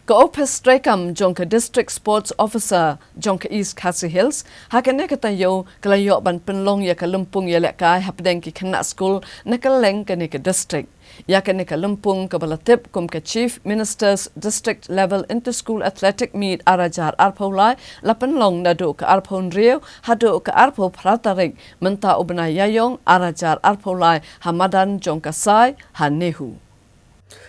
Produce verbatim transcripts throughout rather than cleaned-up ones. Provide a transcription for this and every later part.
Ka ophis treikam jong ka District Sports Officer jong ka East Khasi Hills ha kane ka taïew ka la ïoh ban pynlong ïa ka lympung ïalehkai hapdeng ki khynnah skul na kylleng kane ka district. Ïa kane ka lympung kaba la tip kum ka Chief Minister's District Level Inter-School Athletic Meet ar hajar arphew lai la pynlong naduh ka arphew hynriew haduh ka arphew phra tarik mynta u bnai Ïaiong ar hajar arphew lai ha madan jong ka Sai ha NEHU.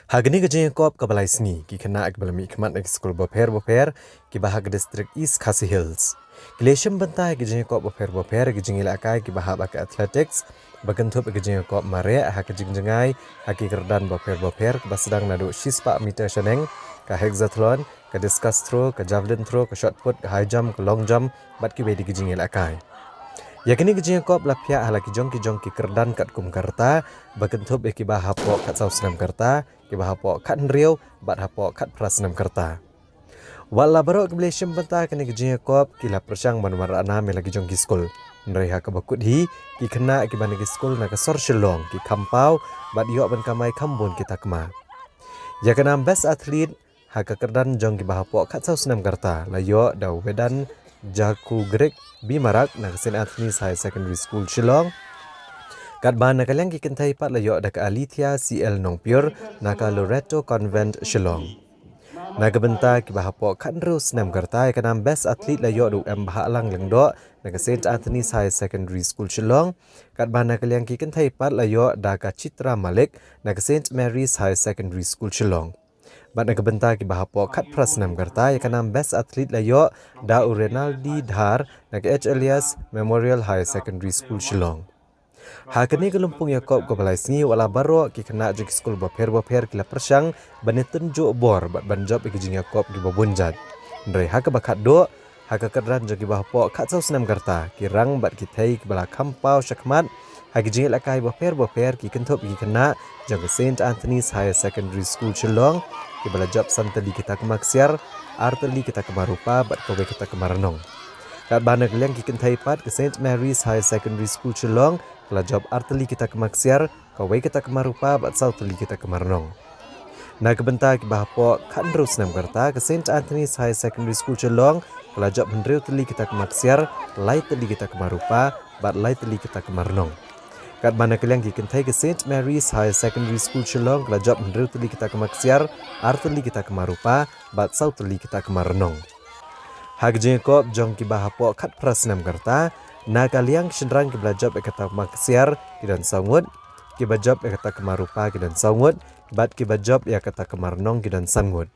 Ha kane ka jingïakop kaba lai sngi, ki khynnah kiba la mihkhmat na ki skul bapher bapher kiba ha ka district East Khasi Hills ki la shim bynta ha ki jingïakop bapher bapher, ki jingïalehkai kiba hap ha ka athletics, ba kynthup ha ki jingïakop mareh ha ka jingjngai ha ki kyrdan bapher bapher, kaba sdang naduh shispah meter shaneng, ka hexathlon, ka discus throw, ka javelin throw, ka shot put, ka high jump, ka long jump bad kiwei de ki jingïalehkai. Ïa kane ka jingïakop la phiah ha la ki jong ki jong ki kyrdan katkum ka rta, ba kynthup ïa kiba hapoh khatsaw snem ka rta, kiba hapoh khathynriew bad hapoh khatphra snem ka rta. Wat la baroh kiba la shim bynta ha kane ka jingïakop ki la pyrshang ban wanrah nam ïa la ki jong ki skul. Hynrei ha kaba kut hi, ki khynnah kiba na ki skul na ka sor Shillong ki kham paw bad ïoh ban kamai kham bun ki takma. Ïa ka nam Best Athlete ha ka kyrdan jong kiba hapoh khatsaw snem ka rta la ïoh da u Vedan Jakugrik Bimarak na ka Saint Anthony's Higher Secondary School Shillong. Katba na ka liang ki kynthei pat la ïoh da ka Alethea C L Nongpyiur na ka Loreto Convent Shillong. Na ka bynta kiba hapoh khathynriew snem ka rta, ïa ka nam Best Athlete la ïoh da u M Bhahlang Lyngdoh na ka Saint Anthony's Higher Secondary School Shillong. Katba na ka liang ki kynthei pat la ïoh da ka Chitra Malik na ka Saint Mary's Higher Secondary School Shillong. Bad na ka bynta kiba hapoh khatphra snem ka rta, ïa ka nam Best Athlete la ïoh da u Renaldi Dhar na ka H Elias Memorial Higher Secondary School Shillong. Ha kane ka lympung ïakop kaba lai sngi, wat la baroh ki khynnah jong ki skul bapher bapher ki la pyrshang ban ïatynjuh bor bad ban jop ïa ki jingïakop kiba bun jait. Hynrei ha kaba khatduh, ha ka kyrdan jong kiba hapoh khatsaw snem ka rta, ki rang bad ki thei kiba la kham paw shakhmat ha ki jingïalehkai bapher bapher ki kynthup ïa ki khynnah jong ka Saint Anthony's Higher Secondary School Shillong, kiba la jop san tylli ki takma ksiar, ar tylli ki takma rupa bad kawei ka takma rnong. Katba na ka liang ki kynthei pat, ka Saint Mary's Higher Secondary School Shillong ka la jop ar tylli ki takma ksiar, kawei ka takma rupa bad saw tylli ki takma rnong. Na ka bynta kiba hapoh khathynriew snem ka rta, ka Saint Anthony's Higher Secondary School Shillong ka la jop hynriew tylli ki takma ksiar, lai tylli ki takma rupa bad lai tylli ki takma rnong. Katba na ka liang ki kynthei, ka Saint Mary's Higher Secondary School Shillong ka la jop hynriew tylli ki takma ksiar, ar tylli ki takma rupa bad saw tylli ki takma rnong. Ha ka jingïakop jong kiba hapoh khatphra snem ka rta, na ka liang ki shynrang kiba la jop ïa ka takma ksiar ki don saw ngut, kiba jop ïa ka takma rupa ki don saw ngut, bad kiba jop ïa ka takma rnong ki don san ngut.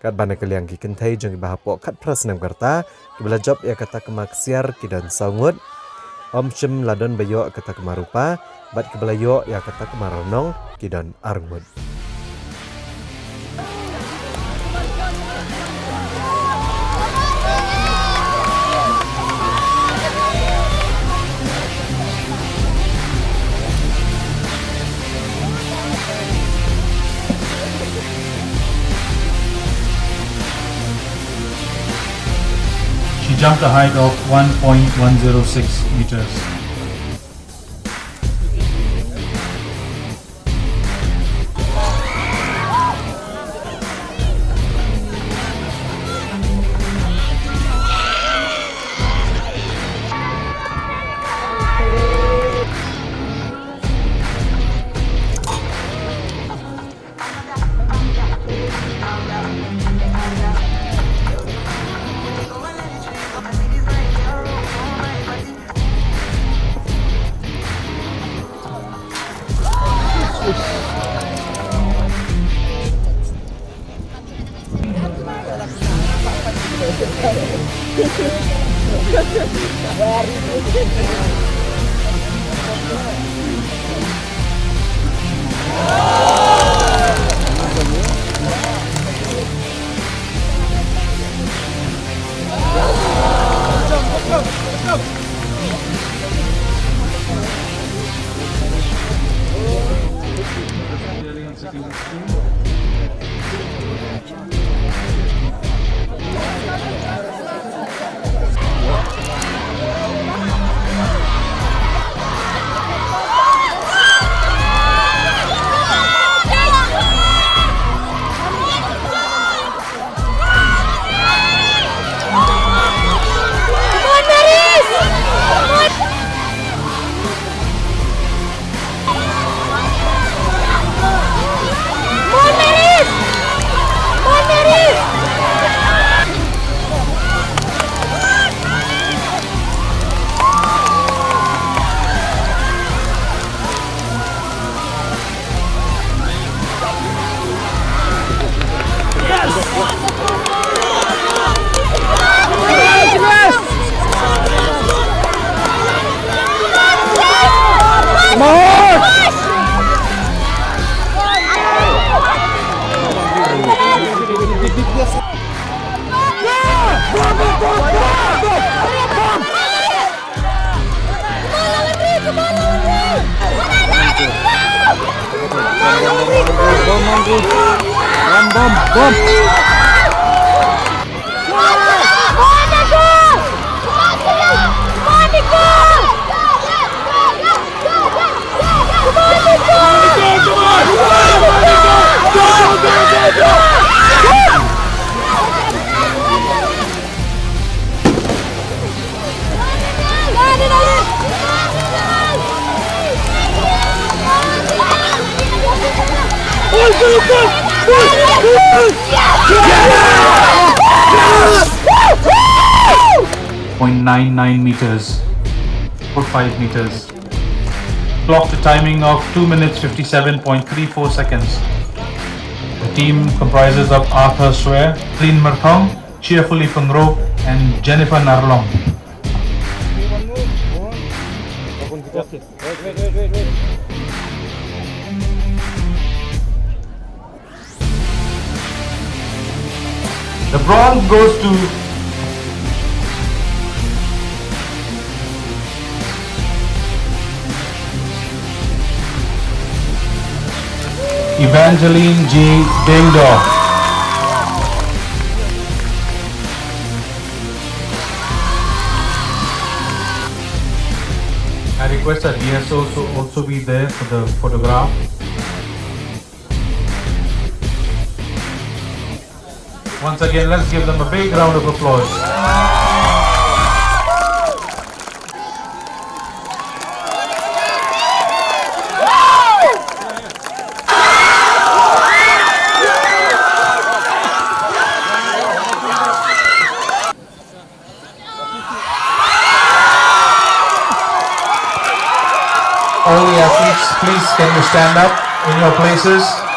Katba na ka liang ki kynthei jong kiba hapoh khatphra snem ka rta, kiba la jop ïa ka takma ksiar ki don saw ngut, ym shym la don ba ïoh ïa ka takma rupa, bad kiba la ïoh ïa ka takma rnong ki don ar ngut. She jumped a height of one point one zero six meters. Point nine nine meters, four five meters. Clocked a timing of two minutes fifty-seven point three four seconds. The team comprises of Arthur Swear, Clean Myrthong, Cheerfully Pyngrope, and Jennifer Narlong. The bronze goes to Evangeline G Dingdor. I request that D S O also, also be there for the photograph. Once again, let's give them a big round of applause. All the athletes, please, can you stand up in your places?